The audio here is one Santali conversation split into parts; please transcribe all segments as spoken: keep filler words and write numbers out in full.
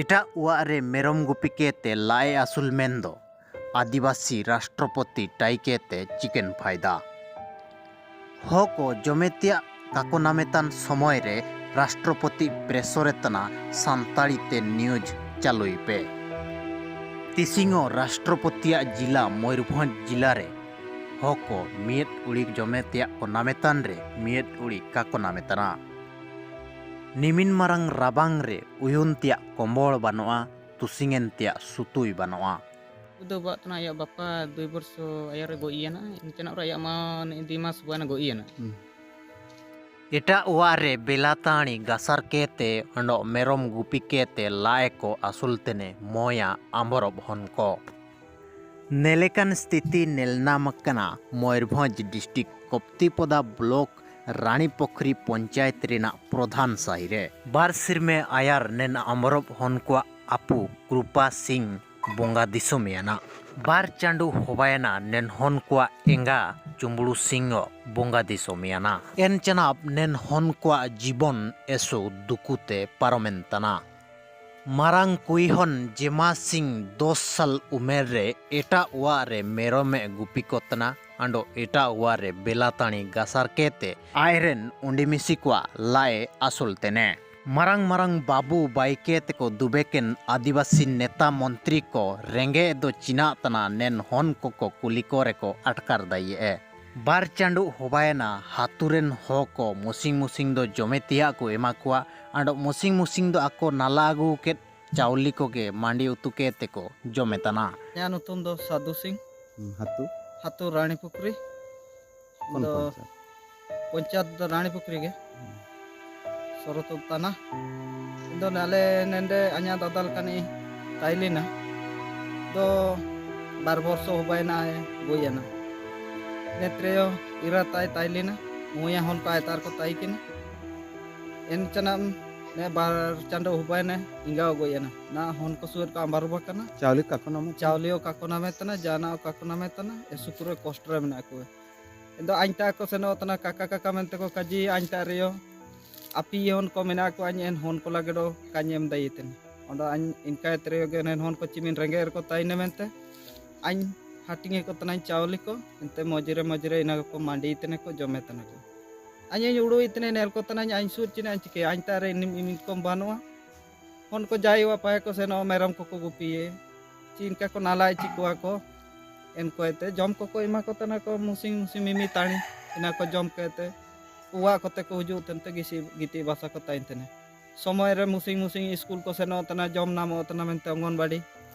ᱮᱴᱟᱜ ᱚᱲᱟᱜ ᱨᱮ ᱢᱮᱨᱚᱢ ᱜᱩᱯᱤ ᱠᱮᱛᱮ ᱞᱟᱡ ᱮ ᱟᱹᱥᱩᱞ ᱢᱮᱱ ᱫᱚ ᱟᱹᱫᱤᱵᱟᱹᱥᱤ ᱨᱟᱥᱴᱨᱚᱯᱚᱛᱤ ᱴᱟᱭ ᱠᱮᱛᱮ ᱪᱤᱠᱮᱱ ᱯᱷᱟᱭᱫᱟ? ᱦᱚ ᱠᱚ ᱡᱚᱢᱮ ᱛᱮᱭᱟᱜ ᱠᱟᱠᱚ ᱱᱟᱢᱮᱛᱟᱱ ᱥᱚᱢᱚᱭ ᱨᱮ ᱨᱟᱥᱴᱨᱚᱯᱚᱛᱤ ᱯᱨᱮᱥᱚᱨ ᱮ ᱛᱟᱱᱟ ᱥᱟᱱᱛᱟᱲᱤ ᱛᱮ ᱱᱤᱭᱩᱡᱽ ᱪᱟᱹᱞᱩᱭ ᱯᱮ᱾ ᱛᱤᱥᱤᱝᱚ ᱨᱟᱥᱴᱨᱚᱯᱚᱛᱤᱭᱟᱜ ᱡᱤᱞᱟ ᱢᱚᱭᱩᱨᱵᱷᱚᱸᱡᱽ ᱡᱤᱞᱟ ᱨᱮ ᱦᱚ ᱠᱚ ᱢᱤᱭᱮᱫ ᱩᱲᱤ ᱡᱚᱢᱮ ᱛᱮᱭᱟᱜ ᱠᱚ ᱱᱟᱢᱮᱛᱟᱱ ᱨᱮ ᱢᱤᱭᱮᱫ ᱩᱲᱤ ᱠᱟᱠᱚ ᱱᱟᱢᱮᱛᱟᱱᱟ᱾ ᱱᱤᱢᱤᱱ ᱢᱟᱨᱟᱝ ᱨᱟᱵᱟᱝ ᱨᱮ ᱩᱭᱩᱱ ᱛᱮᱭᱟᱜ ᱠᱚᱢᱵᱚᱲ ᱵᱟᱹᱱᱩᱜᱼᱟ, ᱛᱩᱥᱤᱝᱮᱱ ᱛᱮᱭᱟᱜ ᱥᱩᱛᱩᱭ ᱵᱟᱹᱱᱩᱜᱼᱟ᱾ ᱩᱫᱚ ᱵᱟᱜ ᱛᱟᱱᱟ ᱟᱭᱟᱜ ᱵᱟᱯᱟ ᱫᱩᱭ ᱵᱚᱨᱥᱚ ᱟᱭᱟᱨ ᱨᱮ ᱜᱚᱡ ᱤᱭᱟᱱᱟ, ᱮᱱᱛᱮᱱᱟᱜ ᱨᱮ ᱟᱭᱟᱜ ᱢᱟ ᱱᱮ ᱫᱩᱭ ᱢᱟᱥ ᱵᱟᱭᱱᱟ ᱜᱚᱡ ᱤᱭᱟᱱᱟ᱾ ᱮᱴᱟᱜ ᱚᱲᱟᱜ ᱨᱮ ᱵᱮᱞᱟᱛᱟᱹᱲᱤ ᱜᱟᱥᱟᱨ ᱠᱮᱛᱮ ᱚᱸᱰᱚᱜ ᱢᱮᱨᱚᱢ ᱜᱩᱯᱤ ᱠᱮᱛᱮ ᱞᱟᱡ ᱠᱚ ᱟᱹᱥᱩᱞ ᱛᱮᱱᱮ ᱢᱚᱭᱟ ᱟᱢᱵᱚᱨᱚᱵ ᱦᱚᱱ ᱠᱚ᱾ ᱱᱮᱞᱮᱠᱟᱱ ᱥᱛᱷᱤᱛᱤ ᱱᱮᱞᱱᱟᱢ ᱟᱠᱟᱱᱟ ᱢᱚᱭᱩᱨᱵᱷᱚᱸᱡᱽ ᱰᱤᱥᱴᱨᱤᱠᱴ ᱠᱚᱯᱛᱤᱯᱚᱫᱟ ᱵᱞᱚᱠ ᱨᱟᱱᱤᱯᱩᱠᱷᱨᱤ ᱯᱚᱧᱪᱟᱭᱮᱛ ᱨᱮᱱᱟᱜ ᱯᱨᱚᱫᱷᱟᱱ ᱥᱟᱹᱦᱤ ᱨᱮ᱾ ᱵᱟᱨ ᱥᱮᱨᱢᱟ ᱟᱭᱟᱨ ᱱᱮᱱ ᱟᱢᱵᱚᱨᱚᱵ ᱦᱚᱱ ᱠᱚᱣᱟᱜ ᱟᱯᱩ ᱠᱨᱩᱯᱟ ᱥᱤᱝ ᱵᱚᱸᱜᱟ ᱫᱤᱥᱚᱢ ᱭᱟᱱᱟ᱾ ᱵᱟᱨ ᱪᱟᱸᱰᱩ ᱦᱚᱵᱟᱭᱮᱱᱟ ᱱᱮᱱᱦᱚᱱ ᱠᱚᱣᱟᱜ ᱮᱸᱜᱟ ᱪᱩᱢᱵᱲᱩ ᱥᱤᱝ ᱵᱚᱸᱜᱟ ᱫᱤᱥᱚᱢ ᱭᱟᱱᱟ᱾ ᱮᱱ ᱪᱟᱱᱟᱵ ᱱᱮᱱᱦᱚᱱ ᱠᱚᱣᱟᱜ ᱡᱤᱵᱚᱱ ᱮᱥᱚ ᱫᱩᱠᱩ ᱛᱮ ᱯᱟᱨᱚᱢᱮᱱ ᱛᱟᱱᱟ᱾ ᱢᱟᱨᱟᱝ ᱠᱩᱭᱦᱚᱱ ᱡᱮᱢᱟ ᱥᱤᱝ ᱫᱚᱥ ᱥᱟᱞ ᱩᱢᱮᱨ ᱨᱮ ᱮᱴᱟᱜ ᱚᱲᱟᱜ ᱨᱮ ᱢᱮᱨᱚᱢᱮ ᱜᱩᱯᱤ ᱠᱚ ᱛᱟᱱᱟ᱾ ᱟᱸᱰᱚ ᱮᱴᱟᱜ ᱚᱲᱟᱜ ᱨᱮ ᱵᱮᱞᱟᱛᱟᱹᱲᱤ ᱜᱟᱥᱟᱨ ᱠᱮᱛᱮ ᱟᱡᱨᱮᱱ ᱩᱸᱰᱤ ᱢᱤᱥᱤ ᱠᱚᱣᱟᱜ ᱞᱟᱡ ᱮ ᱟᱹᱥᱩᱞ ᱛᱮᱱᱮ᱾ ᱢᱟᱨᱟᱝ ᱢᱟᱨᱟᱝ ᱵᱟᱹᱵᱩ ᱵᱟᱭᱠᱮ ᱛᱮᱠᱚ ᱫᱩᱵᱮᱠᱮᱱ ᱟᱹᱫᱤᱵᱟᱹᱥᱤ ᱱᱮᱛᱟ ᱢᱚᱱᱛᱨᱤ ᱠᱚ ᱨᱮᱸᱜᱮᱡ ᱫᱚ ᱪᱤᱱᱟᱜ ᱛᱟᱱᱟ ᱱᱮᱱ ᱦᱚᱱ ᱠᱚᱠᱚ ᱠᱩᱞᱤ ᱠᱚ ᱨᱮᱠᱚ ᱟᱴᱠᱟᱨ ᱫᱟᱭᱮ ᱮ᱾ ᱵᱟᱨ ᱪᱟᱸᱰᱩ ᱦᱚᱵᱟᱭᱮᱱᱟ ᱦᱟᱹᱛᱩ ᱨᱮᱱ ᱦᱚ ᱠᱚ ᱢᱩᱥᱤᱝ ᱢᱩᱥᱤᱝ ᱫᱚ ᱡᱚᱢᱮ ᱛᱮᱭᱟᱜ ᱠᱚ ᱮᱢᱟ ᱠᱚᱣᱟ᱾ ᱟᱸᱰᱚ ᱢᱩᱥᱤᱝ ᱢᱩᱥᱤᱝ ᱫᱚ ᱟᱠᱚ ᱱᱟᱞᱟ ᱟᱹᱜᱩ ᱠᱮᱫ ᱪᱟᱣᱞᱤ ᱠᱚᱜᱮ ᱢᱟᱸᱰᱤ ᱩᱛᱩ ᱠᱮᱛᱮ ᱠᱚ ᱡᱚᱢᱮ ᱛᱟᱱᱟ᱾ ᱤᱧᱟᱹᱜ ᱧᱩᱛᱩᱢ ᱫᱚ ᱥᱟᱫᱷᱩ ᱥᱤᱝ᱾ ᱦᱩᱸ, ᱦᱟᱹᱛᱩ? ᱦᱟᱹᱛᱩ ᱨᱟᱱᱤ ᱯᱩᱠᱷᱨᱤ᱾ ᱠᱚᱱ ᱫᱚ ᱯᱚᱧᱪᱟᱭᱮᱛ? ᱯᱚᱧᱪᱟᱭᱮᱛ ᱫᱚ ᱨᱟᱱᱤ ᱯᱩᱠᱷᱨᱤ ᱜᱮ᱾ ᱦᱩᱸ᱾ ᱥᱚᱨᱚᱛᱚᱯ ᱛᱟᱱᱟ᱾ ᱤᱧ ᱫᱚ ᱟᱞᱮ ᱱᱮᱸᱰᱮ ᱟᱧᱟ ᱫᱟᱫᱟ ᱞᱮᱠᱟᱱᱤᱡ ᱛᱟᱭ ᱞᱮᱱᱟ᱾ ᱫᱚ ᱵᱟᱨ ᱵᱚᱨᱥᱚ ᱦᱚᱵᱟᱭᱮᱱᱟ ᱜᱚᱡ ᱮᱱᱟ᱾ ᱱᱮᱛᱨᱮᱭᱚ ᱤᱨᱟ ᱛᱟᱭ ᱛᱟᱭ ᱞᱮᱱᱟ᱾ ᱢᱚᱭᱟ ᱦᱚᱱ ᱠᱚ ᱟᱭᱛᱟᱨ ᱠᱚ ᱛᱟᱭ ᱠᱤᱱᱟ᱾ ᱮᱱ ᱪᱟᱱᱟᱢ ᱱᱮ ᱵᱟᱨ ᱪᱟᱸᱫᱚ ᱦᱩᱵᱟᱭᱱᱟ, ᱤᱝᱜᱟᱣ ᱜᱚᱡ ᱮᱱᱟ᱾ ᱱᱟ ᱦᱚᱱ ᱠᱚ ᱥᱩᱭᱮᱫ ᱠᱚ ᱟᱢᱵᱟᱨ ᱵᱟᱠᱟᱱᱟ᱾ ᱪᱟᱣᱞᱮ ᱠᱟᱠᱚ ᱱᱟᱢᱮ ᱛᱟᱱᱟ᱾ ᱪᱟᱣᱞᱮ ᱦᱚᱸ ᱠᱟᱠᱚ ᱱᱟᱢᱮ ᱛᱟᱱᱟ, ᱡᱟᱱᱟ ᱦᱚᱸ ᱠᱟᱠᱚ ᱱᱟᱢᱮ ᱛᱟᱱᱟ᱾ ᱮ ᱥᱩᱠᱨᱮ ᱠᱚᱥᱴ ᱨᱮ ᱢᱮᱱᱟᱜ ᱠᱚᱣᱟ᱾ ᱮᱱᱫᱚ ᱟᱧᱴᱟ ᱠᱚ ᱥᱮᱱᱚᱜ ᱛᱟᱱᱟ, ᱠᱟᱠᱟ ᱠᱟᱠᱟ ᱢᱮᱱᱛᱮ ᱠᱚ ᱠᱟᱡᱤ ᱟᱧᱴᱟ ᱨᱮᱭᱚ᱾ ᱟᱯᱤ ᱦᱚᱱ ᱠᱚ ᱢᱮᱱᱟᱜ ᱠᱚᱣᱟ, ᱟᱧ ᱮᱱ ᱦᱚᱱ ᱠᱚ ᱞᱟᱜᱮ ᱫᱚ ᱠᱟᱧ ᱮᱢ ᱫᱟᱭᱮ ᱛᱟᱱᱟ᱾ ᱚᱸᱰᱮ ᱟᱧ ᱤᱱᱠᱟᱭ ᱛᱮᱨᱮᱭᱚ ᱜᱮ ᱱᱮᱱ ᱦᱚᱱ ᱠᱚ ᱪᱤᱢᱤᱱ ᱨᱮᱸᱜᱮᱡ ᱨᱮᱠᱚ ᱛᱟᱭᱱᱮ ᱢᱮᱱᱛᱮ ᱟᱧ ᱦᱟᱹᱴᱤᱧ ᱮ ᱠᱚ ᱛᱟᱱᱟᱧ ᱪᱟᱣᱞᱮ ᱠᱚ᱾ ᱮᱱᱛᱮ ᱢᱚᱡᱽᱨᱮ ᱢᱚᱡᱽᱨᱮ ᱤᱱᱟᱹ ᱠᱚ ᱢᱟᱹᱰᱤ ᱛᱮᱱᱮ ᱠᱚ ᱡᱚᱢᱮ ᱛᱟᱱᱟ ᱠᱚ᱾ ᱟᱧ ᱟᱧ ᱩᱲᱩ ᱤᱛᱱᱮ ᱱᱮᱞ ᱠᱚ ᱛᱟᱱᱟᱧ ᱟᱧ ᱥᱩᱨ ᱪᱤᱱᱟᱹ ᱟᱧ ᱪᱤᱠᱟᱹᱭᱟ? ᱟᱧ ᱛᱟᱨᱮ ᱤᱱᱤᱢ ᱤᱢᱤᱱ ᱠᱚᱢ ᱵᱟᱹᱱᱩᱜᱼᱟ᱾ ᱦᱚᱱ ᱠᱚ ᱡᱟᱭ ᱵᱟᱯᱟᱭ ᱠᱚ ᱥᱮᱱᱚᱜ ᱢᱮᱨᱚᱢ ᱠᱚᱠᱚ ᱜᱩᱯᱤᱭᱮ᱾ ᱪᱤᱱᱠᱟ ᱠᱚ ᱱᱟᱞᱟᱭ ᱪᱤᱠᱚᱣᱟ ᱠᱚ᱾ ᱮᱱᱠᱚᱭᱛᱮ ᱡᱚᱢ ᱠᱚᱠᱚ ᱮᱢᱟ ᱠᱚ ᱛᱟᱦᱮᱱᱟ ᱠᱚ ᱢᱩᱥᱤᱝ ᱢᱩᱥᱤᱝ ᱢᱤᱢᱤ ᱛᱟᱹᱲᱤ᱾ ᱤᱱᱟᱹ ᱠᱚ ᱡᱚᱢ ᱠᱟᱛᱮ ᱚᱲᱟᱜ ᱠᱚᱛᱮ ᱠᱚ ᱦᱤᱡᱩᱜ ᱛᱟᱦᱮᱱ ᱛᱮ ᱜᱤᱥᱤ ᱜᱤᱛᱤᱡ ᱵᱟᱥᱟ ᱠᱚ ᱛᱟᱦᱮᱱ ᱛᱟᱦᱮᱱᱟ᱾ ᱥᱚᱢᱚᱭ ᱨᱮ ᱢᱩᱥᱤᱝ ᱢᱩᱥᱤᱝ ᱥᱠᱩᱞ ᱠᱚ ᱥᱮᱱᱚᱜ ᱛᱟᱦᱮᱱᱟ, ᱡᱚᱢ ᱧᱟᱢᱚᱜ ᱛᱟᱦᱮᱱᱟ ᱢᱮᱱᱛᱮ ᱚᱝᱜᱚᱱᱵᱟᱲᱤ᱾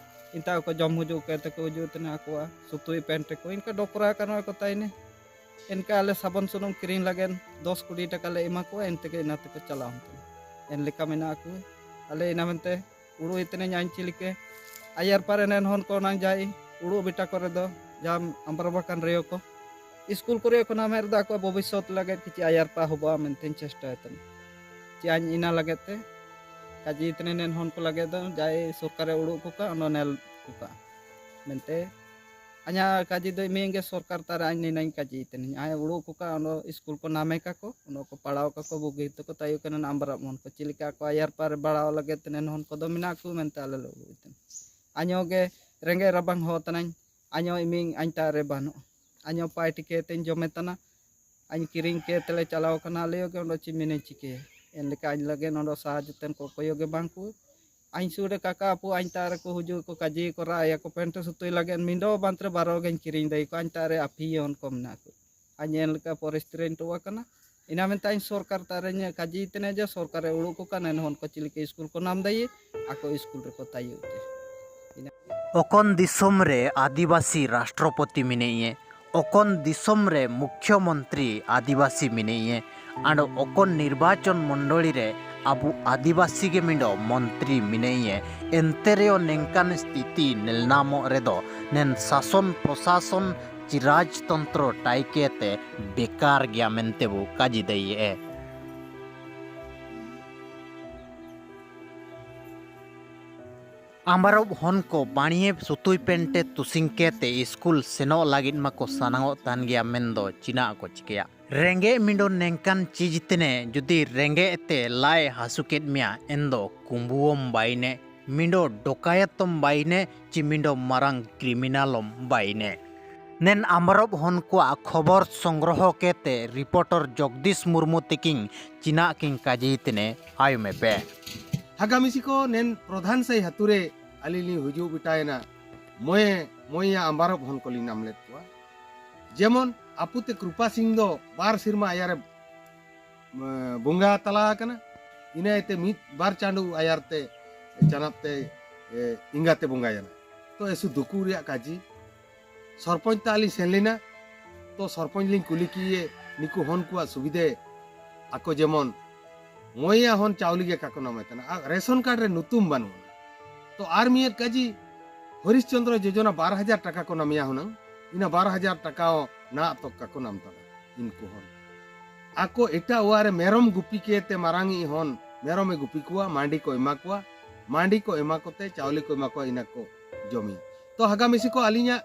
ᱤᱱᱛᱟ ᱠᱚ ᱡᱚᱢ ᱦᱤᱡᱩᱜ ᱠᱟᱛᱮ ᱠᱚ ᱦᱤᱡᱩᱜ ᱛᱟᱦᱮᱱᱟ ᱟᱠᱚᱣᱟᱜ ᱥᱩᱛᱩᱭ ᱯᱮᱱᱴ ᱨᱮᱠᱚ ᱤᱱᱠᱟ ᱰᱚᱠᱨᱟ ᱠᱟᱱᱟ ᱠᱚ ᱛᱟᱭᱱᱮ᱾ ᱮᱱᱠᱟ ᱟᱞᱮ ᱥᱟᱵᱚᱱ ᱥᱩᱱᱩᱢ ᱠᱤᱨᱤᱧ ᱞᱟᱹᱜᱤᱫ ᱫᱚᱥ ᱠᱩᱲᱤ ᱴᱟᱠᱟ ᱞᱮ ᱮᱢᱟ ᱠᱚᱣᱟ, ᱮᱱᱛᱮᱜᱮ ᱤᱱᱟ ᱛᱮᱠᱚ ᱪᱟᱞᱟᱣ ᱦᱚᱸ ᱛᱟᱦᱮᱱᱟ᱾ ᱮᱱ ᱞᱮᱠᱟ ᱢᱮᱱᱟᱜ ᱠᱚ᱾ ᱟᱞᱮ ᱤᱱᱟ ᱢᱮᱱᱛᱮ ᱩᱲᱩ ᱤᱛᱱᱟᱹᱧ ᱟᱧ ᱪᱤᱞᱤᱠᱮ ᱟᱭᱟᱨ ᱯᱟᱨᱮ ᱱᱮᱱ ᱦᱚᱱ ᱠᱚ ᱱᱟᱝ ᱡᱟᱭ ᱩᱲᱩ ᱵᱮᱴᱟ ᱠᱚᱨᱮ ᱫᱚ ᱡᱟᱢ ᱟᱢᱵᱨᱟ ᱵᱟᱠᱟᱱ ᱨᱮᱭᱚ ᱠᱚ ᱥᱠᱩᱞ ᱠᱚᱨᱮ ᱠᱷᱚᱱ ᱟᱢᱮᱨ ᱫᱚ ᱟᱠᱚᱣᱟᱜ ᱵᱷᱚᱵᱤᱥᱥᱚᱛ ᱞᱟᱹᱜᱤᱫ ᱠᱤᱪᱷᱤ ᱟᱭᱟᱨ ᱯᱟ ᱦᱚᱵᱚᱜᱼᱟ ᱢᱮᱱᱛᱮᱧ ᱪᱮᱥᱴᱟᱭ ᱛᱟᱦᱮᱱ᱾ ᱪᱮ ᱟᱧ ᱤᱱᱟ ᱞᱟᱹᱜᱤᱫ ᱛᱮ ᱠᱟᱡᱮ ᱤᱛᱱᱟᱹᱧ ᱱᱮᱱ ᱦᱚᱱ ᱠᱚ ᱞᱟᱹᱜᱤᱫ ᱫᱚ ᱡᱟᱭ ᱥᱚᱨᱠᱟᱨᱮ ᱩᱲᱩ ᱠᱚ ᱠᱟ ᱚᱱᱟ ᱱᱮᱞ ᱠᱚ ᱠᱟ ᱢᱮᱱᱛᱮ ᱟᱧᱟ ᱠᱟᱡᱮ ᱫᱚ ᱤᱢᱤᱭᱮ ᱜᱮ ᱥᱚᱨᱠᱟᱨ ᱛᱟᱨᱮ ᱟᱧ ᱱᱤᱱᱟᱹᱧ ᱠᱟᱡᱮ ᱤᱛᱱᱟᱹᱧ ᱟᱭ ᱩᱲᱩ ᱠᱚ ᱠᱟ ᱚᱱᱟ ᱥᱠᱩᱞ ᱠᱚ ᱱᱟᱢᱮ ᱠᱟ ᱠᱚ ᱚᱱᱟ ᱠᱚ ᱯᱟᱲᱟᱣ ᱠᱟ ᱠᱚ ᱵᱩᱜᱤ ᱛᱮᱠᱚ ᱛᱟᱭᱚ ᱠᱟᱱᱟ ᱟᱢᱵᱨᱟ ᱢᱚᱱ ᱠᱚ ᱪᱮᱫ ᱞᱮᱠᱟ ᱠᱚ ᱟᱭᱟᱨ ᱯᱟᱨ ᱵᱟᱲᱟᱣ ᱞᱟᱹᱜᱤᱫ ᱛᱮ ᱱᱮᱱ ᱦᱚᱱ ᱠᱚᱫᱚ ᱢᱮᱱᱟᱜ ᱠᱚ ᱢᱮᱱᱛᱮ ᱟᱞᱮ ᱞᱮ ᱩᱲᱩ ᱤᱛᱱᱟᱹᱧ᱾ ᱟᱧᱚ ᱜᱮ ᱨᱮᱸᱜᱮᱡ ᱨᱟᱵᱟᱝ ᱦᱚ ᱛᱟᱱᱟᱧ ᱟᱧᱚ ᱤᱢᱤᱝ ᱟᱧ ᱛᱟᱨᱮ ᱵᱟᱹᱱᱩᱜ ᱟᱧᱚ ᱯᱟᱭ ᱴᱤᱠᱮ ᱛᱮᱧ ᱡᱚᱢᱮ ᱛᱟᱱᱟ᱾ ᱟᱧ ᱠᱤᱨᱤᱧ ᱠᱮ ᱛᱮᱞᱮ ᱪᱟᱞᱟᱣ ᱠᱟᱱᱟ ᱟᱞᱮ ᱜᱮ ᱚᱸᱰᱮ ᱪᱮᱫ ᱢᱮᱱᱮ ᱪᱤᱠᱟᱹᱭᱟ? ᱮᱱ ᱞᱮᱠᱟ ᱟᱧ ᱞᱟᱹᱜᱤᱫ ᱱᱚᱰᱮ ᱥᱟᱦᱟᱡᱽ ᱛᱮᱱ ᱠᱚ ᱠᱚᱭᱚᱜ ᱜᱮ ᱵᱟᱝ ᱠᱚ᱾ ᱟᱧ ᱥᱩᱨ ᱨᱮ ᱠᱟᱠᱟ ᱟᱯᱩ ᱟᱧ ᱛᱟᱨᱮ ᱠᱚ ᱦᱤᱡᱩᱜ ᱠᱚ ᱠᱟᱡᱮ ᱠᱚ ᱨᱟᱜ ᱟᱭᱟ ᱠᱚ ᱯᱮᱱᱴ ᱥᱩᱛᱩᱭ ᱞᱟᱹᱜᱤᱫ ᱢᱤᱫᱚ ᱵᱟᱸᱫ ᱨᱮ ᱵᱟᱨᱚ ᱜᱮᱧ ᱠᱤᱨᱤᱧ ᱫᱟᱭ ᱠᱚ ᱟᱧ ᱛᱟᱨᱮ ᱟᱯᱷᱤᱭᱮ ᱦᱚᱱ ᱠᱚ ᱢᱮᱱᱟᱜ ᱠᱚ᱾ ᱟᱧ ᱮᱱ ᱞᱮᱠᱟ ᱯᱚᱨᱤᱥᱛᱷᱤᱛᱤ ᱨᱮᱧ ᱴᱚᱣᱟ ᱠᱟᱱᱟ᱾ ᱤᱱᱟ ᱢᱮᱱᱛᱮ ᱟᱧ ᱥᱚᱨᱠᱟᱨ ᱛᱟᱨᱮᱧ ᱠᱟᱡᱮ ᱛᱮᱱᱮ ᱡᱮ ᱥᱚᱨᱠᱟᱨᱮ ᱩᱲᱩ ᱠᱚ ᱠᱟᱱᱟ ᱮᱱ ᱦᱚᱱ ᱠᱚ ᱪᱮᱫ ᱞᱮᱠᱟ ᱥᱠᱩᱞ ᱠᱚ ᱱᱟᱢ ᱫᱟᱭᱮ ᱟᱠᱚ ᱥᱠᱩᱞ ᱨᱮᱠᱚ ᱛᱟᱭᱚ ᱛᱮ᱾ ᱚᱠᱚᱱ ᱫᱤᱥᱚᱢ ᱨᱮ ᱟᱹᱫᱤᱵᱟᱹᱥᱤ ᱨᱟᱥᱴᱨᱚᱯᱚᱛᱤ ᱢᱮᱱᱮᱭᱮ, ᱚᱠᱚᱱ ᱫᱤᱥᱚᱢ ᱨᱮ ᱢᱩᱠᱷᱭᱚᱢᱚᱱᱛᱨᱤ ᱟᱹᱫᱤᱵᱟᱹᱥᱤ ᱢᱮᱱᱮᱭᱮ, ᱟᱸᱰᱚ ᱚᱠᱚᱱ ᱱᱤᱨᱵᱟᱪᱚᱱ ᱢᱚᱱᱰᱚᱞᱤ ᱨᱮ ᱟᱵᱚ ᱟᱹᱫᱤᱵᱟᱹᱥᱤ ᱜᱮ ᱢᱤᱰᱚ ᱢᱚᱱᱛᱨᱤ ᱢᱮᱱᱮᱭᱮ, ᱮᱱᱛᱮ ᱨᱮᱦᱚᱸ ᱱᱮᱝᱠᱟᱱ ᱥᱛᱷᱤᱛᱤ ᱱᱮᱞᱱᱟᱢᱚᱜ ᱨᱮᱫᱚ ᱱᱮᱱ ᱥᱟᱥᱚᱱ ᱯᱨᱚᱥᱟᱥᱚᱱ ᱪᱤ ᱨᱟᱡᱽᱛᱚᱱᱛᱨᱚ ᱴᱟᱭᱠᱮ ᱛᱮ ᱵᱮᱠᱟᱨ ᱜᱮᱭᱟ ᱢᱮᱱᱛᱮ ᱵᱚ ᱠᱟᱡᱤ ᱫᱟᱭᱮ᱾ ᱟᱢᱵᱟᱨᱚᱵ ᱦᱚᱱ ᱠᱚ ᱵᱟᱬᱤᱭᱮ ᱥᱩᱛᱩᱭ ᱯᱮᱱᱴᱮ ᱛᱩᱥᱤᱝᱠᱮ ᱛᱮ ᱥᱠᱩᱞ ᱥᱮᱱᱚᱜ ᱞᱟᱹᱜᱤᱫ ᱢᱟᱠᱚ ᱥᱟᱱᱟᱝᱚᱜ ᱛᱟᱦᱮᱱ ᱜᱮᱭᱟ ᱢᱮᱱᱫᱚ ᱪᱤᱱᱟᱜ ᱠᱚ ᱪᱤᱠᱟᱹᱭᱟ? ᱨᱮᱸᱜᱮᱡ ᱢᱤᱸᱰᱚ ᱱᱮᱝᱠᱟᱱ ᱪᱤᱡᱽ ᱛᱮᱱᱮ ᱡᱩᱫᱤ ᱨᱮᱸᱜᱮᱡ ᱛᱮ ᱞᱟᱭ ᱦᱟᱹᱥᱩ ᱠᱮᱫ ᱢᱮᱭᱟ ᱮᱱᱫᱚ ᱠᱩᱸᱵᱩᱣᱚᱢ ᱵᱟᱭᱱᱮ ᱢᱤᱸᱰᱚ ᱰᱚᱠᱟᱭᱮᱛᱚᱢ ᱵᱟᱭᱤᱱᱮ ᱪᱤ ᱢᱤᱸᱰᱚ ᱢᱟᱨᱟᱝ ᱠᱨᱤᱢᱤᱱᱟᱞᱚᱢ ᱵᱟᱭᱤᱱᱮ᱾ ᱱᱮᱱ ᱟᱢᱵᱟᱨᱚᱵ ᱦᱚᱱ ᱠᱚᱣᱟᱜ ᱠᱷᱚᱵᱚᱨ ᱥᱚᱝᱜᱨᱚᱦᱚ ᱠᱮᱛᱮ ᱨᱤᱯᱳᱨᱴᱚᱨ ᱡᱚᱜᱽᱫᱤᱥ ᱢᱩᱨᱢᱩ ᱛᱤᱠᱤᱱ ᱪᱤᱱᱟᱜ ᱠᱤᱱ ᱠᱟᱡᱤ ᱛᱮᱱᱮ ᱟᱭᱚᱢᱮ ᱯᱮ᱾ ᱦᱟᱜᱟᱢᱤᱥᱤ ᱠᱚ ᱱᱮᱱ ᱯᱨᱚᱫᱷᱟᱱ ᱥᱟᱹᱭ ᱦᱟᱹᱛᱩᱨᱮ ᱟᱹᱞᱤᱧ ᱞᱤᱧ ᱦᱤᱡᱩᱜ ᱵᱤᱴᱟᱭᱮᱱᱟ᱾ ᱢᱚᱭᱮ, ᱢᱚᱭᱮᱭᱟ ᱟᱢᱵᱟᱨᱚᱵ ᱦᱚᱱ ᱠᱚᱞᱤᱧ ᱱᱟᱢ ᱞᱮᱫ ᱠᱚᱣᱟ᱾ ᱡᱮᱢᱚᱱ ᱟᱯᱩᱛᱮ ᱠᱨᱩᱯᱟ ᱥᱤᱝ ᱫᱚ ᱵᱟᱨ ᱥᱮᱨᱢᱟ ᱟᱭᱟᱨᱮ ᱮ, ᱵᱚᱸᱜᱟ ᱛᱟᱞᱟ ᱟᱠᱟᱱᱟ᱾ ᱤᱱᱟᱹ ᱤᱭᱟᱹᱛᱮ ᱢᱤᱫ ᱵᱟᱨ ᱪᱟᱸᱫᱳ ᱟᱭᱟᱨ ᱛᱮ ᱪᱟᱱᱟᱯ ᱛᱮ, ᱮ, ᱮᱸᱜᱟᱛᱮ ᱵᱚᱸᱜᱟᱭᱮᱱᱟ᱾ ᱛᱚ ᱮᱥᱩ ᱫᱩᱠᱩ ᱨᱮᱭᱟᱜ ᱠᱟᱡᱤ᱾ ᱥᱚᱨᱯᱚᱧᱪ ᱛᱮ ᱟᱹᱞᱤᱧ ᱥᱮᱱ ᱞᱮᱱᱟ᱾ ᱛᱚ ᱥᱚᱨᱯᱚᱧᱪ ᱞᱤᱧ ᱠᱩᱞᱤ ᱠᱮᱭᱮ ᱱᱤᱠᱩ ᱦᱚᱱ ᱠᱚᱣᱟᱜ ᱥᱩᱵᱤᱫᱷᱮ ᱟᱠᱚ ᱡᱮᱢᱚᱱ ᱢᱚᱭᱟ ᱦᱚᱱ ᱪᱟᱣᱞᱤ ᱜᱮ ᱠᱟᱠᱚ ᱱᱟᱢᱮ ᱛᱟᱦᱮᱱᱟ᱾ ᱟᱨ ᱨᱮᱥᱚᱱ ᱠᱟᱨᱰ ᱨᱮ ᱧᱩᱛᱩᱢ ᱵᱟᱹᱱᱩᱜᱼᱟ᱾ ᱛᱚ ᱟᱨ ᱢᱤᱫ ᱠᱟᱡᱤ ᱦᱚᱨᱤᱥ ᱪᱚᱸᱫᱽᱨᱚ ᱡᱳᱡᱚᱱᱟ ᱵᱟᱨ ᱦᱟᱡᱟᱨ ᱴᱟᱠᱟ ᱠᱚ ᱱᱟᱢᱮᱭᱟ ᱦᱩᱱᱟᱹᱝ᱾ ᱤᱱᱟᱹ ᱵᱟᱨ ᱦᱟᱡᱟᱨ ᱴᱟᱠᱟ ᱦᱚᱸ ᱱᱟ ᱛᱚ ᱠᱟᱠᱚ ᱱᱟᱢ ᱛᱟᱦᱮᱱᱟ᱾ ᱤᱱᱠᱩ ᱦᱚᱱ ᱟᱠᱚ ᱮᱴᱟᱜ ᱚᱲᱟᱜ ᱨᱮ ᱢᱮᱨᱚᱢ ᱜᱩᱯᱤ ᱠᱮ ᱛᱮ ᱢᱟᱨᱟᱝ ᱤᱡ ᱦᱚᱱ ᱢᱮᱨᱚᱢᱮ ᱜᱩᱯᱤ ᱠᱚᱣᱟ, ᱢᱟᱸᱰᱤ ᱠᱚ ᱮᱢᱟ ᱠᱚᱣᱟ, ᱢᱟᱸᱰᱤ ᱠᱚ ᱮᱢᱟ ᱠᱚᱛᱮ ᱪᱟᱣᱞᱮ ᱠᱚ ᱮᱢᱟ ᱠᱚᱣᱟ, ᱤᱱᱟᱹ ᱠᱚ ᱡᱚᱢᱤᱭᱟ᱾ ᱛᱚ ᱦᱟᱜᱟᱢᱤᱥᱤ ᱠᱚ ᱟᱹᱞᱤᱧᱟᱜ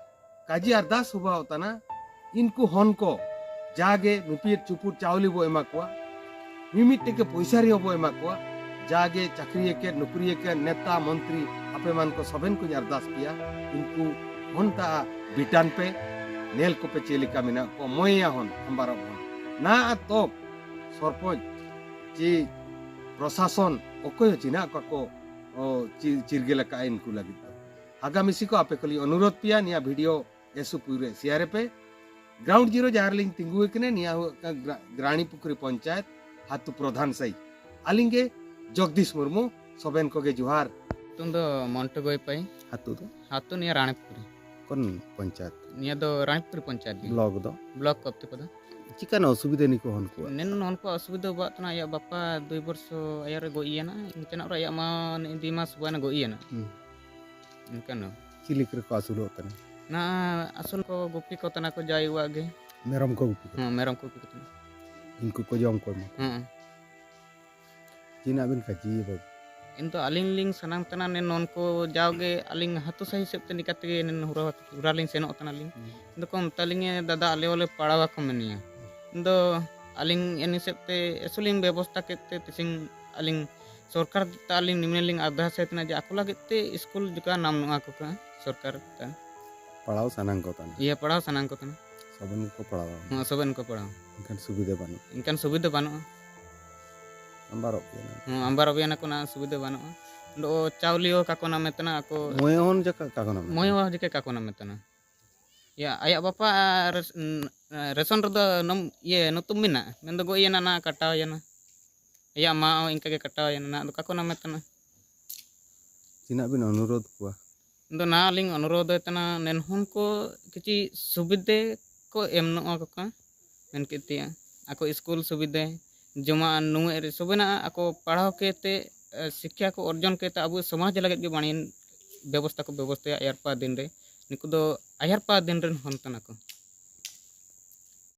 ᱠᱟᱡᱤ ᱟᱨᱫᱟᱥ ᱦᱚᱵᱟᱣ ᱛᱟᱱᱟ, ᱤᱱᱠᱩ ᱦᱚᱱ ᱠᱚ ᱡᱟᱜᱮ ᱢᱤᱯᱤᱫ ᱪᱩᱯᱩᱫ ᱪᱟᱣᱞᱮ ᱵᱚ ᱮᱢᱟ ᱠᱚᱣᱟ, ᱢᱤᱢᱤᱫ ᱴᱮᱠᱮ ᱯᱚᱭᱥᱟ ᱨᱮᱦᱚᱸ ᱵᱚ ᱮᱢᱟ ᱠᱚᱣᱟ, ᱡᱟᱜᱮ ᱪᱟᱹᱠᱨᱤ ᱮᱠᱮᱫ, ᱱᱚᱠᱨᱤ ᱮᱠᱮᱫ, ᱱᱮᱛᱟ, ᱢᱚᱱᱛᱨᱤ, ᱟᱯᱮ ᱢᱟᱱ ᱠᱚ ᱥᱚᱵᱮᱱ ᱠᱚᱧ ᱟᱨᱫᱟᱥ ᱯᱮᱭᱟ, ᱤᱱᱠᱩ ᱦᱚᱱ ᱛᱟ ᱵᱤᱴᱟᱱ ᱯᱮ, ᱱᱮᱞ ᱠᱚᱯᱮ ᱪᱮᱫ ᱞᱮᱠᱟ ᱢᱮᱱᱟᱜ ᱠᱚᱣᱟ, ᱢᱚᱭᱟ ᱦᱚᱱ, ᱟᱢᱵᱟᱨᱚᱢ ᱦᱚᱱ᱾ ᱱᱟ ᱟᱨ ᱛᱚᱯ ᱥᱚᱨᱯᱚᱧᱪ ᱪᱮ ᱯᱨᱚᱥᱟᱥᱚᱱ ᱚᱠᱚᱭ ᱦᱚᱸ ᱪᱤᱱᱦᱟᱹ ᱠᱚᱣᱟ ᱠᱚ, ᱚ, ᱪᱤ-, ᱪᱤᱨᱜᱟᱹᱞ ᱟᱠᱟᱫᱼᱟ ᱤᱱᱠᱩ ᱞᱟᱹᱜᱤᱫ ᱫᱚ᱾ ᱦᱟᱜᱟᱢᱤᱥᱤ ᱠᱚ ᱟᱯᱮ ᱠᱚᱞᱤᱧ ᱚᱱᱩᱨᱳᱫᱷ ᱯᱮᱭᱟ, ᱱᱤᱭᱟᱹ ᱵᱷᱤᱰᱤᱭᱳ ᱮᱥᱩ ᱯᱩᱭ ᱨᱮ ᱥᱮᱭᱟᱨ ᱯᱮ᱾ ᱜᱨᱟᱣᱩᱱᱰ ᱡᱤᱨᱳ ᱡᱟᱦᱟᱸ ᱨᱮᱞᱤᱧ ᱛᱤᱸᱜᱩ ᱟᱠᱟᱱᱟ, ᱱᱤᱭᱟᱹ ᱦᱩᱭᱩᱜ ᱠᱟᱱᱟ ᱜᱨᱟ-, ᱜᱨᱟᱱᱤ ᱯᱩᱠᱷᱨᱤ ᱯᱚᱧᱪᱟᱭᱮᱛ, ᱦᱟᱛᱩ ᱯᱨᱚᱫᱷᱟᱱ ᱥᱟᱹᱭ᱾ ᱟᱹᱞᱤᱧ ᱜᱮ ᱡᱚᱜᱽᱫᱤᱥ ᱢᱩᱨᱢᱩ, ᱥᱚᱵᱮᱱ ᱠᱚᱜᱮ ᱡᱚᱦᱟᱨ᱾ ᱧᱩᱛᱩᱢ ᱫᱚ ᱢᱚᱱᱴᱩ ᱜᱚᱭᱯᱟᱹᱭ᱾ ᱦᱟᱛᱩ ᱫᱚ? ᱦᱟᱛᱩ ᱱᱤᱭᱟᱹ ᱨᱟᱱᱤᱯᱩᱠᱷᱨᱤ᱾ ᱠᱚᱱ ᱯᱚᱧᱪᱟᱭᱮᱛ? ᱱᱤᱭᱟᱹ ᱫᱚ ᱨᱟᱱᱤᱯᱩᱠᱷᱨᱤ ᱯᱚᱧᱪᱟᱭᱮᱛ ᱜᱮ᱾ ᱵᱞᱚᱠ ᱫᱚ? ᱵᱞᱚᱠ ᱠᱚᱯᱛᱤᱯᱟᱫᱟ᱾ ᱪᱤᱠᱟᱹᱱᱟ ᱚᱥᱩᱵᱤᱫᱷᱟ ᱱᱤᱠᱚ ᱦᱚᱱ ᱠᱚᱣᱟ? ᱱᱮᱱ ᱦᱚᱱ ᱠᱚᱣᱟᱜ ᱚᱥᱩᱵᱤᱫᱷᱟ ᱵᱟᱜ ᱛᱟᱦᱮᱱᱟ, ᱟᱭᱟᱜ ᱵᱟᱯᱟ ᱫᱩᱭ ᱵᱚᱨᱥᱚ ᱟᱭᱟᱨ ᱨᱮ ᱜᱚᱡ ᱤᱭᱟᱱᱟ, ᱤᱧ ᱛᱮᱱᱟᱜ ᱨᱮ ᱟᱭᱟᱜ ᱢᱟ ᱱᱮ ᱫᱩᱭ ᱢᱟᱥ ᱦᱩᱭᱱᱟ ᱜᱚᱡ ᱤᱭᱟᱱᱟ᱾ ᱦᱩᱸ᱾ ᱮᱱᱠᱷᱟᱱ ᱫᱚ᱾ ᱪᱤᱞᱤ ᱠᱚᱨᱮ ᱠᱚ ᱟᱹᱥᱩᱞᱚᱜ ᱠᱟᱱᱟ? ᱱᱟ ᱟᱹᱥᱩᱞ ᱠᱚ ᱜᱩᱯᱤ ᱠᱚ ᱛᱟᱦᱮᱱᱟ ᱠᱚ ᱡᱟᱭ ᱩᱣᱟᱜ ᱜᱮ᱾ ᱢᱮᱨᱚᱢ ᱠᱚ ᱜᱩᱯᱤ ᱠᱚ? ᱦᱮᱸ, ᱢᱮᱨᱚᱢ ᱠᱚ ᱜᱩᱯᱤ ᱠᱚ ᱛᱟᱦᱮᱱᱟ᱾ ᱩᱱᱠᱩ ᱠᱚ ᱡᱚᱢ ᱠᱚ ᱮᱢᱟ ᱠᱚ? ᱦᱮᱸ᱾ ᱪᱤᱱᱟᱜ ᱵᱤᱱ ᱠᱟᱹᱡᱤᱭᱮ ᱵᱟᱹᱵᱩ? ᱮᱱᱛᱚ ᱟᱹᱞᱤᱧ ᱞᱤᱧ ᱥᱟᱱᱟᱢ ᱛᱟᱦᱮᱱᱟ ᱱᱮ ᱱᱚᱱ ᱠᱚ ᱡᱟᱣᱜᱮ ᱟᱹᱞᱤᱧ ᱦᱟᱹᱛᱩ ᱥᱟᱹᱦᱤ ᱦᱤᱥᱟᱹᱵ ᱛᱮ ᱱᱤᱠᱟ ᱛᱮᱜᱮ ᱱᱮ ᱦᱩᱨᱟ, ᱦᱩᱨᱟ ᱞᱤᱧ ᱥᱮᱱᱚᱜ ᱛᱟᱦᱮᱱᱟ ᱞᱤᱧ᱾ ᱦᱩᱸ᱾ ᱟᱫᱚ ᱠᱚ ᱢᱮᱛᱟ ᱞᱤᱧᱟ, "ᱫᱟᱫᱟ, ᱟᱞᱮ ᱦᱚᱸᱞᱮ ᱯᱟᱲᱟᱣ ᱟᱠᱚ ᱢᱮᱱᱮᱭᱟ᱾" ᱤᱧ ᱫᱚ ᱟᱹᱞᱤᱧ ᱮᱱ ᱦᱤᱥᱟᱹᱵ ᱛᱮ ᱮᱥᱩᱞᱤᱧ ᱵᱮᱵᱚᱥᱛᱷᱟ ᱠᱮᱫ ᱛᱮ ᱛᱮᱥᱤᱧ ᱟᱹᱞᱤᱧ ᱥᱚᱨᱠᱟᱨ ᱛᱮ ᱟᱹᱞᱤᱧ ᱱᱤᱢᱱᱮ ᱞᱤᱧ ᱟᱨᱫᱟᱥ ᱮᱫ ᱛᱟᱦᱮᱱᱟ ᱡᱮ ᱟᱠᱚ ᱞᱟᱹᱜᱤᱫ ᱛᱮ ᱥᱠᱩᱞ ᱡᱚᱠᱟ ᱱᱟᱢ ᱱᱚᱜᱼᱟ ᱠᱚ ᱠᱟ ᱥᱚᱨᱠᱟᱨ ᱛᱮ᱾ ᱯᱟᱲᱦᱟᱣ ᱥᱟᱱᱟᱝ ᱠᱚ ᱛᱟᱦᱮᱱᱟ᱾ ᱤᱭᱟᱹ ᱯᱟᱲᱦᱟᱣ ᱥᱟᱱᱟᱝ ᱠᱚ ᱛᱟᱦᱮᱱᱟ᱾ ᱥᱚᱵᱮᱱ ᱜᱮᱠᱚ ᱯᱟᱲᱦᱟᱣᱟ᱾ ᱦᱚᱸ, ᱥᱚᱵᱮᱱ ᱠᱚ ᱯᱟᱲᱦᱟᱣᱟ᱾ ᱮᱱᱠᱷᱟᱱ ᱥᱩᱵᱤᱫᱷᱟ ᱵᱟᱹᱱᱩᱜ᱾ ᱮᱱᱠᱷᱟᱱ ᱥᱩᱵᱤᱫᱷᱟ ᱵᱟᱹᱱᱩᱜᱼᱟ᱾ ᱟᱢᱵᱟᱨᱚᱜ ᱜᱮᱭᱟ᱾ ᱦᱚᱸ, ᱟᱢᱵᱟᱨ ᱚᱵᱷᱤᱭᱟᱱ ᱠᱚᱱᱟ ᱥᱩᱵᱤᱫᱷᱟ ᱵᱟᱹᱱᱩᱜᱼᱟ᱾ ᱫᱚ ᱪᱟᱣᱞᱤ ᱦᱚᱸ ᱠᱟᱠᱚ ᱱᱟᱢᱮ ᱛᱟᱦᱮᱱᱟ ᱟᱠᱚ᱾ ᱢᱚᱭ ᱦᱚᱸ ᱡᱟᱠᱟ ᱠᱟᱠᱚ ᱱᱟᱢᱮ᱾ ᱢᱚᱭ ᱦᱚᱸ ᱡᱟᱠᱟ ᱠᱟᱠᱚ ᱱᱟᱢᱮ ᱛᱟᱦᱮᱱᱟ᱾ ᱭᱟ, ᱟᱭᱟᱜ ᱵᱟᱯᱟ ᱟᱨ ᱨᱮᱥ-, ᱨᱮᱥᱚᱱ ᱨᱮᱫᱚ ᱱᱚᱢ-, ᱤᱭᱟᱹ ᱱᱩᱛᱩᱢ ᱢᱮᱱᱟᱜᱼᱟ, ᱢᱮᱱᱫᱚ ᱜᱚᱡ ᱮᱱᱟ ᱱᱟ ᱠᱟᱴᱟᱣ ᱮᱱᱟ᱾ ᱟᱭᱟᱜ ᱢᱟ ᱦᱚᱸ ᱤᱱᱠᱟᱹ ᱜᱮ ᱠᱟᱴᱟᱣ ᱮᱱᱟ ᱱᱟ ᱫᱚ ᱠᱟᱠᱚ ᱱᱟᱢᱮ ᱛᱟᱦᱮᱱᱟ᱾ ᱛᱤᱱᱟᱹᱜ ᱵᱤᱱ ᱚᱱᱩᱨᱳᱫᱷ ᱠᱚᱣᱟ? ᱫᱚ ᱱᱟ ᱞᱤᱧ ᱚᱱᱩᱨᱳᱫᱷ ᱮᱫ ᱛᱟᱦᱮᱱᱟ ᱱᱮᱱᱦᱩᱱ ᱠᱚ ᱠᱤᱪᱷᱤ ᱥᱩᱵᱤᱫᱷᱮ ᱠᱚ ᱮᱢ ᱱᱚᱜᱼᱟ ᱠᱚ ᱠᱟ ᱢᱮᱱ ᱠᱮᱫ ᱛᱮᱭᱟ ᱟᱠᱚ ᱥᱠᱩᱞ ᱥᱩᱵᱤᱫᱷᱮ ᱡᱚᱢᱟᱜ ᱱᱩᱣᱟᱹᱜ ᱨᱮ ᱥᱚᱵᱮᱱᱟᱜ ᱟᱠᱚ ᱯᱟᱲᱦᱟᱣ ᱠᱮᱛᱮ ᱥᱤᱠᱠᱷᱟ ᱠᱚ ᱚᱨᱡᱚᱱ ᱠᱮᱛᱮ ᱟᱵᱚ ᱥᱚᱢᱟᱡᱽ ᱞᱟᱹᱜᱤᱫ ᱜᱮ ᱵᱟᱹᱲᱤᱡ ᱵᱮᱵᱚᱥᱛᱷᱟ ᱠᱚ ᱵᱮᱵᱚᱥᱛᱷᱟᱭᱟ ᱟᱭᱟᱨ ᱯᱟ ᱫᱤᱱ ᱨᱮ᱾ ᱱᱩᱠᱩ ᱫᱚ ᱟᱭᱟᱨ ᱯᱟ ᱫᱤᱱ ᱨᱮᱱ ᱦᱚᱱ ᱠᱟᱱᱟ ᱠᱚ᱾